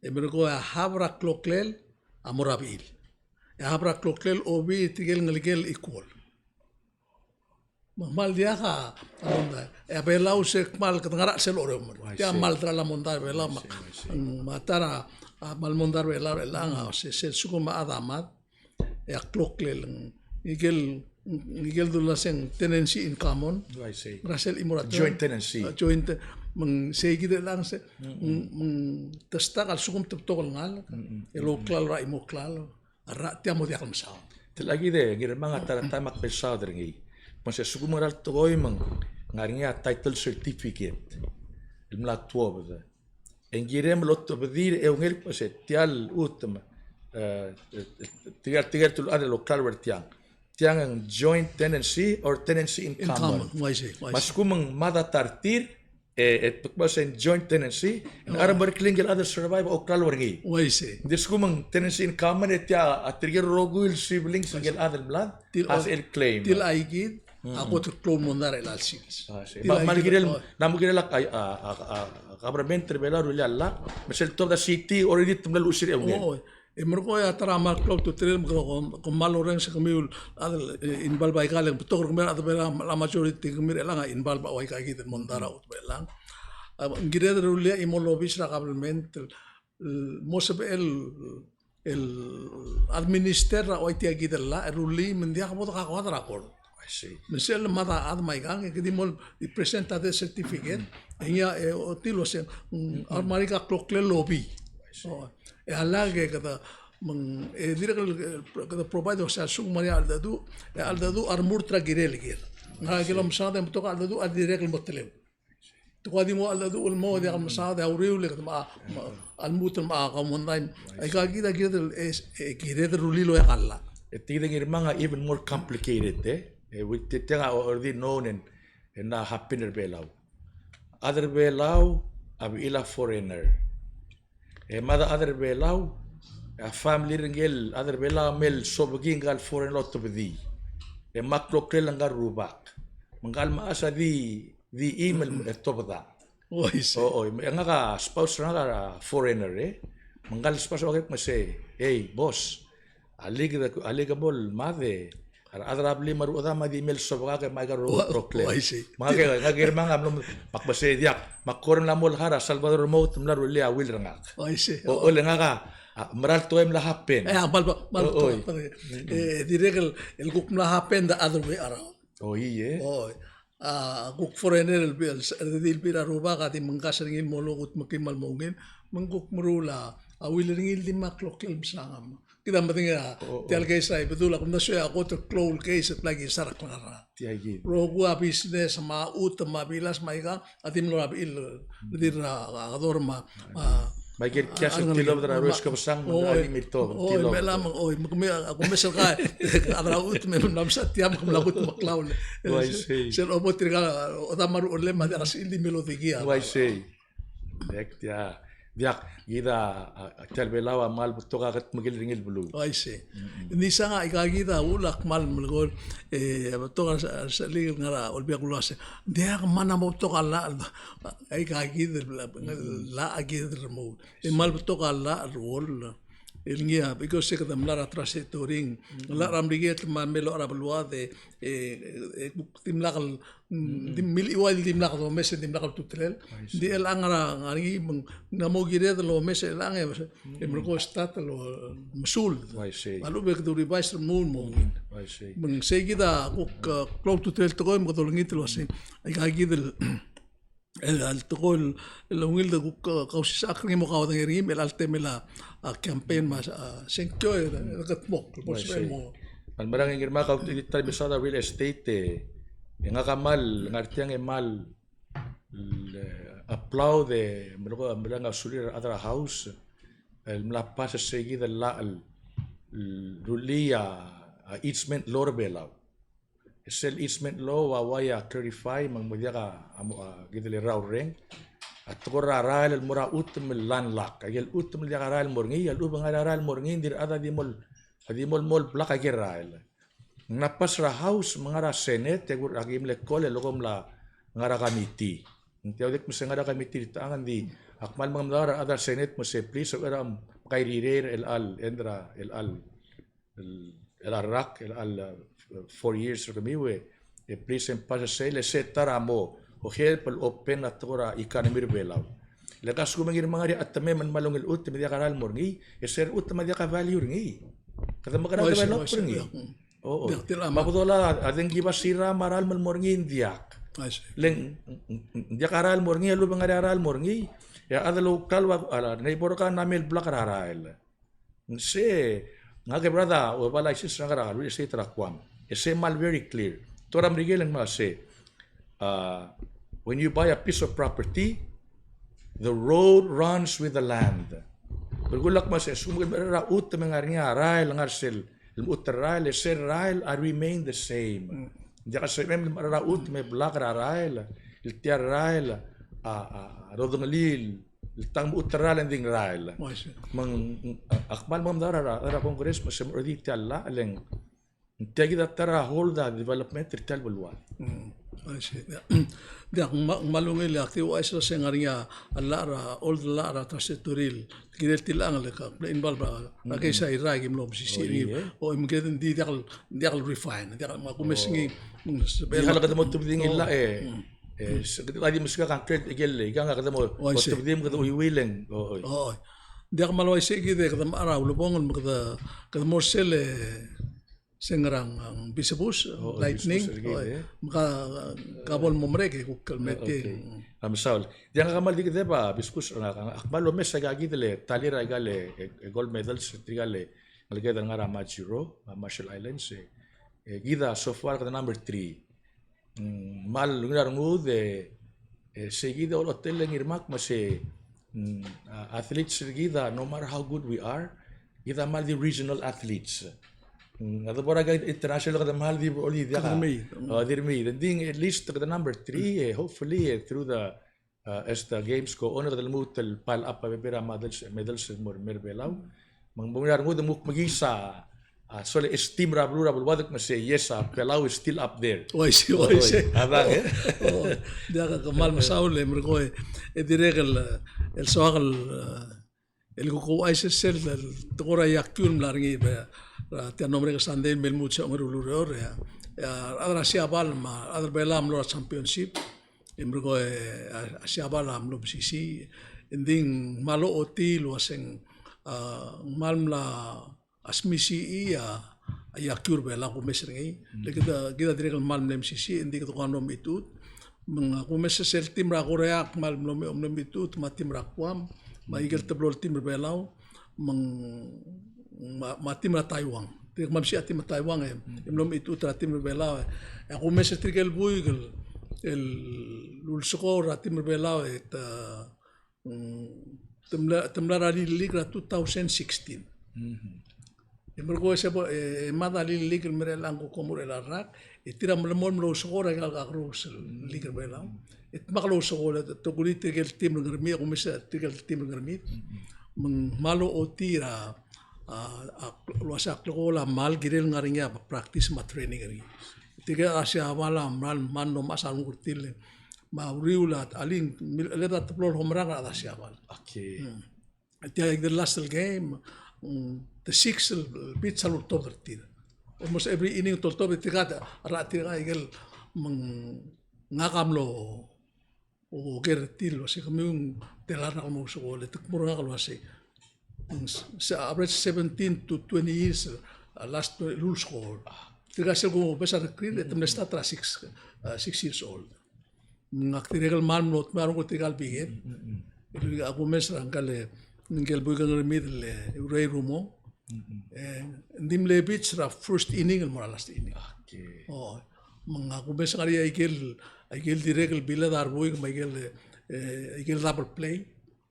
e merekong e a half er a kloklel a mo er a bechil. E a half er a kloklel a obii tirke el ngelekel equal. Me ng kmal diak a, a mondai. E a Belau se kmal, kede ngar er a chelsel a orreomel. Tia kmal ta er a mondai er a Belau, me a, me a ta er a, a, kmal mondai er a Belau er chelechang, a, se, se lsekum a chad a mad, e a kloklel, ng, ngike el, ngike el dula se ng tenancy in common. Oh, I see. Ngar er a sel chimo er a term. Joint tenancy. A, joint te-, me ng seikid er chelechang se, me ng, me ng te stuck a lsekum te betok el ngalek, el ouklalo er a chimo el klalo. A rechad tia a mo diak el mesaod. Tia kid e, Ngirmang, a ta er a taem ak mesaod er ngii. Me se lsekum ng ngera el tekoi me ng ngar er ngii a title certificate el mla tuobed. E ng kirem el otobedii er a eungel el kmo se tia el chutem, e, e, tirke, tirke el chad el ouklalo er tiang. Tiang a ng joint tenancy or tenancy in common. In common, uaisei, uaisei. Me a lsekum ng mad a ta er tir, e, e, te kmo se ng joint tenancy, e ng, oh, a remerek er ngii el chad el survive a ouklalo er ngii. Uaisei. Ng di lsekum ng tenancy in common, e tia a tirke el rokui el siblings, uaisei, ngike el chad el mlad, tir a sebechel el claim. Tia kid, a kot el klou el mondai er chelecha el sils. Ah, I see. Tia kid, me ng kirel, oh, ng kirel a, a, a, a, government er a Belau a rullii a llach, me sel tuobed a city, already te mla luchesii er a eungel. Oh, e merekong e a ta er a kmal klou a ultutelel me kede, kom, kom kmal orrenges e kemiu el chad el, e, involve er aika el, betok er kemiu el chad er a Belau, a majority er kemiu er chelechang a involve er a ua aika kid el mondai er a chutem er chelechang. A, ng kired el rullii a chimo el obis er a government el, el mo sebechel el, el administer er a ua tia kid el llach, el rullii me ng diak bo dekakoad er a court. I see. Me sel lemad a chad me aikang, e ke di mo di present a death certificate, e ngii a, e, ochotii el uasei, mm, a mera el ngalek a kloklel el obii. I see. Oh, e a lak e kede, me ng, e dirrek el, e, kede provide el uasei a lsekum ng mera el cheldecheduch, e a cheldecheduch a remurt er a kirel ker. Ngera el kirel omesaod e ng betok a cheldecheduch a dirrek el mo teleu. Te ko di mo a cheldecheduch el mo diak el mesaod e a uriul e kede mo, mo, a lmuut el mo a kaumondai. Aika kid a kired el, e, e kired el rullii el oeak a llach. E tia kid, Ngirmang, a even more complicated, e. E, with the thing I already known and, and now happen er a Belau. Chad er a Belau a bechil a foreigner. E mad a chad er a Belau, e a family er ngike el chad er a Belau a mle sobekii ngika el foreigner el otobedii. E mle kloklel ngika el rubak. Me ngika el mechas a di, di chimo el, e tobedang. Oh, I see. O, o, e ngak a spouse er ngak a foreigner, e. Me ngika el spouse a uaisei, me sei, "Ei, boss, alii kede, alii ke bo el mad e a rechad er a blim me a rechedam a di mle sobekak e mle aika el rokui el kloklel." Oh, I see. Me ngak, ngak, Ngirmang, a mlo, me ak mesa diak, me ak kora mla mo olechar a Salvador Remote, mla rullii a will er ngak. Oh, I see. O, o, le ngak a, a, mera el tekoi a mla happen. E, a, mle, mle, o, oi. E, dirrek el, el kuk mla happen the other way around. Oi, e. Oi. A kuk foreigner el, el, el di el bechil a rubak a di mengkasbesengii el mo lolekoi me kim el mo ungil, me ng kuk meruul a will er ngii el di mle kloklel el mesang. Kid a medengei a, o, o, tia el case er a Ibedul a kumdasu e a kot el klou el case el bla ki sar a klengar er ngii. Tia kid. Rokui a business me a chutem me a bilas me aika a di mlo er a bechil el di er a, a, a dorm a, a, me aike el kias el tilobed er a rues kebesang, me ng di mle tilobed. Oi, me lam, oi, me kemiu, a, kumes el kai, a chad er a chutem me mla mesa tia me ke mla kot me klou el. Uaisei. Sel obo tirka, odam me a ruchellem a diak a sebechir el di mle odikii a. Uaisei. Dirrek tia. Diak, kid a, a, a, tia el Belau a kmal betok a ketmeklel er ngii el beluu. Uaisei. Ng di isang a ika kid a uchul a kmal melekoi, e, betok a, a, sechelik el ngar er a Olbiil er a Kelulau el uase, ng diak, me ng mo betok a llach, a, ika kid el, llach a kid el remuul. E kmal betok a llach el rokui el ngii a, because se kede mla er a trajectory, llach er a Merikel me a mle locha er a beluad e, e, e, dimlak el, mm, di mle ua el dimlak domes, dimlak el ultutelel. Ng di chelechang a ngar er ngii me ng, ng mo kired el omes chelechang e, e merekong e start el omesuld. Uaisei. Me a lechub e kede revise el remuul el mo ungil. Uaisei. Me ng sei kid a kuk, e, klou a ultutelel el tekoi me kede olengit el uase, aika kid el el, el tekoi el ungil de kuk, e, kausisechakl er ngii me kaudengei er ngii, me chelecha el temel a, a, campaign me a, a, sengkio, e, e, kedmokl, el bo lsebechel el mo. Me a le merang e Ngirmak a ultutelel a ta el mesaod a real estate, e, e ngak a kmal, ngar tiang e kmal, e, applaud e, melekoi, merang a sulir a rechad er a House el mla pass er sei kid el llach el, el rullii a, a easement law er a Belau. E sel easement law a uai a clarify me ng mo diak a, a mo, a, kid el rrau el reng. A tekoi er a rael el mo er a chutem el landlock. Aike el chutem el diak a rael el mo er ngii, a lechub e ng ngar er ngii a rael el mo er ngii, ng di rechad a di mo, a di mo, mo block aike el rael. Ng mla pass er a House me ng ngar er a Senate, e kuk aki mle call e leko mla ngar er a committee. Ng tia a dirk me se ngar er a committee er tiang, ng di ak kmal mengemedaol er a rechad er a Senate me se please, e er a mkai rirei er chelecha el, end er a, chelecha el el, el rak, el, el, uh, four years er kemiu e, e please e pass er sei, le se ta er a mo, o help el open a tekoi er a economy er a Belau. Le ka lsekum e Ngirmang a ngar er ngii a chetemem el kmal ungil chutem me diak a rael el mo er ngii, e se er a chutem a diak a value er ngii. Kede mekera develop er ngii. O, o. Me a bedol a dengki basira me a rael el mo er ngii ng diak. Le ng, ng, ng, ng diak a rael el mo er ngii, a lechub e ng ngar er ngii a rael el mo er ngii. E a chad el oukal a, a neighbor er kau a mle block er a rael. Ng se, ngak e brother, a ua license er ngak er a real estate er a Guam. E se kmal very clear. Tekoi er a Merikel e ng kmal se, uh, when you buy a piece of property, the road runs with the land. Belkul a kmal se, a lsekum ke mechar er a chutem e ng ngar er ngii a rael el ngar er sel lmuut el rael, e sel rael a remain the same. Ng diak a sebechem el mechar er a chutem e block er a rael, el tia el rael a, a, a rodengelii el tang lmuut el rael e ng di ng rael. Me ng, a, ak kmal mengemedaol er a, er a Congress me se mo er ngii tia el llach, le ng tia kid a ta er a hold a development er tia el beluad. Diak, ng kmal ungil e ak di ouchais el se ng ngar er ngii a llach er a, old llach er a trajectory el kirel tilechang el ka mle involve er a case er a Irrai, ki mlo mesisiich er ngii. O, e me kede ng di diak el, diak el refine, diak el, me a kumes ngii. Diak el kede mo tebedii ngii el llach e. E, se kede di meskak a ngklel, ikel, ikang a kede mo, mo tebedii me kede ui wileng. O, oi. Diak, kmal uaisei kid e kede mechar a ulebongel me kede, kede mo er sel, e, se ngerang, ng bisebus, lightning, me ka, ka bo el mo merek e kuk el meeting. A mesaul. Diak, ngak a kmal di kede ba bisebus, ngak a kmal omes aika kid el tally er aika el, e, e, gold medals er tirka el ngeleked el ngar er a Majuro, a Marshall Islands, e, e kid a so far kede number three. Mm, kmal ungil a rengud e, e, se kid a olechotel e Ngirmak me se, mm, a, athletes er kid a, no matter how good we are, kid a kmal di regional athletes. Mm, a debo er a international kede kmal di, o di diak a, kede mei. O, di mei. Ng di at least kede number three, e, hopefully, e, through the uh, as the games go on, kede lmuut el pile up a bebil er a medals, medals el mo er a Belau. Me ng mo er a rengud e mo kmekiis a, a, sel esteem er a beluu er a beluad el kmo se, yes, a Belau is still up there. Uaisei, uaisei. A dang, e? O, diak, kmal mesaul e merekong e, e dirrek el, el soak el, e, el kuk ouchais er sel, el tekoi er a iakiu el mla er ngii er a, er a tia el mlo merek el Sunday el me lmuut se ongeru el ureor, e a, e a rechad er a Siabal me a rechad er a Belau a mlo er a championship, e merekong e a, a Siabal a mlo mesisiich, e ng di ng kmal ochotii el uaseng, a, ng kmal mla smisichii a, a iakiu er a Belau a kumes er ngii. Le kid a, kid a dirrek el kmal mle mesisiich, e ng di kede kuk mlo mechitechut. Me ng, a, kumes er sel team er a Korea a kmal mlo me, mlo mechitechut, me a team er a Guam, me a ikel teblo el team er a Belau, me ng, me a, me a team er a Taiwan. Dirrek el kmal mesisiich a team er a Taiwan, e, e mlo mechitechut er a team er a Belau, e. E a kumes er tirke el buik el, el ulsekool er a team er a Belau, e te, mm, te mla, te mla er a Little League er a two thousand sixteen. E merekong e se bo, e, e mad a lilig el merek el ngkuk ko mo er a rak, e tir a melemolem el ousekool er a ikal kakerous el lilig er Belau. E dmak el ousekool, e te, te kulir tirke el team er a Ngermid, e kumes tirke el team er a Ngermid. Me ng kmal ochotii er a, a, a, el uasei a klekool a kmal kirel ngar er ngii a practice me a training er ngii. Tirke el Siabal a kmal, kmal mlo mechas a renguk er tir el, me a uriul a, alii, mil, le ta teblo el home run er a Siabal. Okay. Hmm. Tia ikid el last el game, mm, te six el pitch a lultobed er tir. Almost every inning te oltobed er tirka, a rechad er tirka ikel, me ng ngak a mlo oker er tir el uasei kemiu ng tela el rak el mo ousekool, e te kmo er ngak el uasei. Mm, se average seventeen to twenty years, uh, last twenty, el ulsekool. Tirka sel kumdasu a recruit, e te mle start er a six, uh, six years old. Me ngak dirrek el kmal mlo dmeu a renguk er tirka el biked. Mm, mm, mm. E le a kumes er a ngkal, ngkel buik er a Ngermid el, e, Ray Rumo. Mm, mm. E, ng di mle pitch er a first inning el mo er a last inning. Okay. O, me ngak a kumes er ngii a ikel, a ikel dirrek el biled a rebuik me a ikel, e, a ikel double play.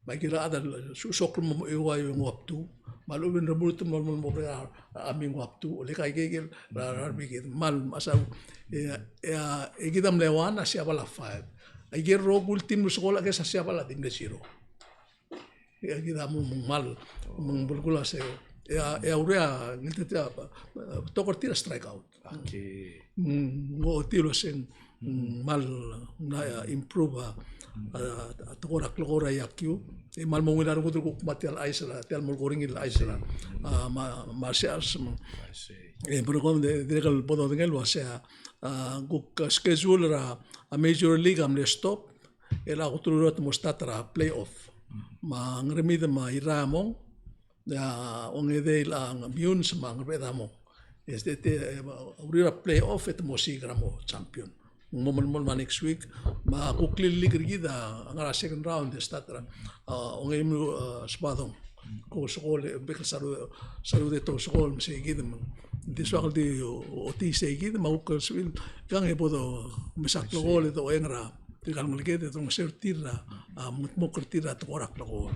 Me a ikel chad a lsosok el mo eua e ng ua up two. Me a lechub e ng remurt el mo, mo, mo, mo, a, a, a mi ng ua up two. Le ka ikel, ikel, er a, er a, er a biked. Kmal, mechas a, e, e, a, e kid a mle one, a Siabal a five. A ikel rokui el team el ousekool a kes a Siabal a di mle zero. E kid a mo, mo kmal, mo belkul a se. E a, e a ureor a, ngiltii a, a, betok er tir a strikeout. Okay. Mm, ng ochotii el uasei, mm, kmal, ng mla, a, improve a, a, a tekoi er a klekool er a yakiu. E kmal mo ungil a rengud el kuk kmo tia el chais er a, tia el molekoi er ngii el chais er a, a, ma, martial arts me. I see. E, merekong e dirrek el bo dodengei el uasei a, a, kuk, a, schedule er a, a, Major League a mle stop, e le a kuk teruich el mo start er a playoff. Me a Ngermid me a Irrai a mong, e a ongedei el, a, Meyuns me a Ngerbeched a mong. Este, te, e, uriul er a playoff e te mo siik er a mo champion. Ng mo melemolem a next week, me a kuk lilig er kid a ngar er a second round e start er a, a, Ongeimuich, a, Sebadong. Ko ousekool, e bek el saru, saru de te ousekool, me sei kid me ng di soak el di o, ochotii sei kid, me a kuk el sebechir, kang e bo domes a klekool, e doeng er a tirka el ngeleked, e dolengeseu er tir er a, a, mengedmokl er tir er a tekoi er a klekool.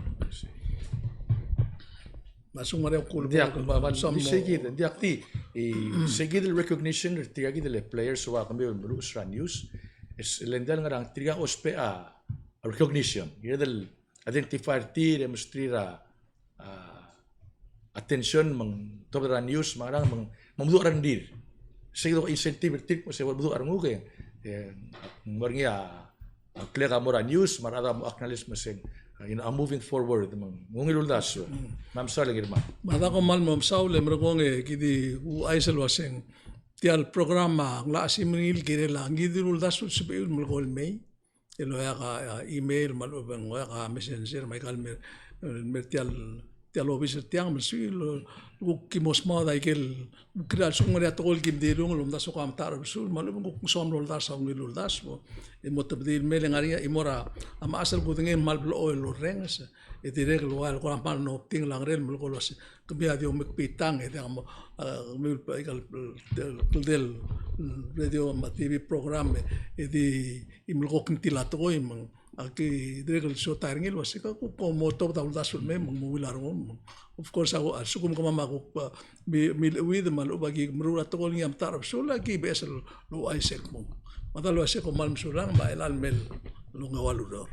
Me a lsekum ng ngar er ngii a kuk, diak, me a, me a, some sei kid, diak di, e, sei kid el recognition er tirka kid el players el ua kemiu el meluches er a news, e le ng diak el ngerang, tirka a ousbech a recognition, kired el identify er tir, e mesterir a, a, attention, me ng tobed er a news, me a ngerang, me ng, me ng meduch a rengrir. Sei kid a incentive er tir, me se bo lemeduch a renguk e, e, ng mo er ngii a, a, klek a mo er a news, me a rechad a mo acknowledge me se ng, a, you know, a moving forward, me ng ungil uldasu. Me a mesaul e Ngirmang. Me a dako kmal mo mesaul e merekong e ki di ouchais el uaseng tia el program a ng locha siik me ng kirel a ngii di el uldasu el sebechiu el melekoi el mei. El oeak a, a, email, me a lechub e ng oeak a messenger, me aika el mer, mer tia el, tia el obis er tiang, me a lsekum e kuk ki mo smaod a ikel, kuk kirel a lsekum ng ngar er ngii a tekoi el kim dilung el omdasu e kuk a metacherbesul, me a lechub e ng kuk soam el oldars a ungil el uldasu. E mo tebedii el mei e le ngar er ngii a chimo er a mechas el kudengei el kmal blechoel el orrenges, e dirrek el ua el kora kmal nobdingel a ngerel el melekoi el uase kemiu a di omekbitang, e diak mo, a, kemiu el, aika el, el, el, el radio me a T V program, e, e di, e melekoi a kngtil a tekoi, me ng, a ki dirrek el sotai er ngii el uase ka kuk mo tobed a uldasu el mei, me ng mo ungil a rengum, me ng, of course, a, a lsekum kemam a kuk, a, mi, milecheuid, me a lechub a ki meruul a tekoi el ngii a metacherbesul, a ki beches el ouchais el kmo. Me a dal uase kom kmal mesulang, me a chelecha el mei el ongeua el ureor.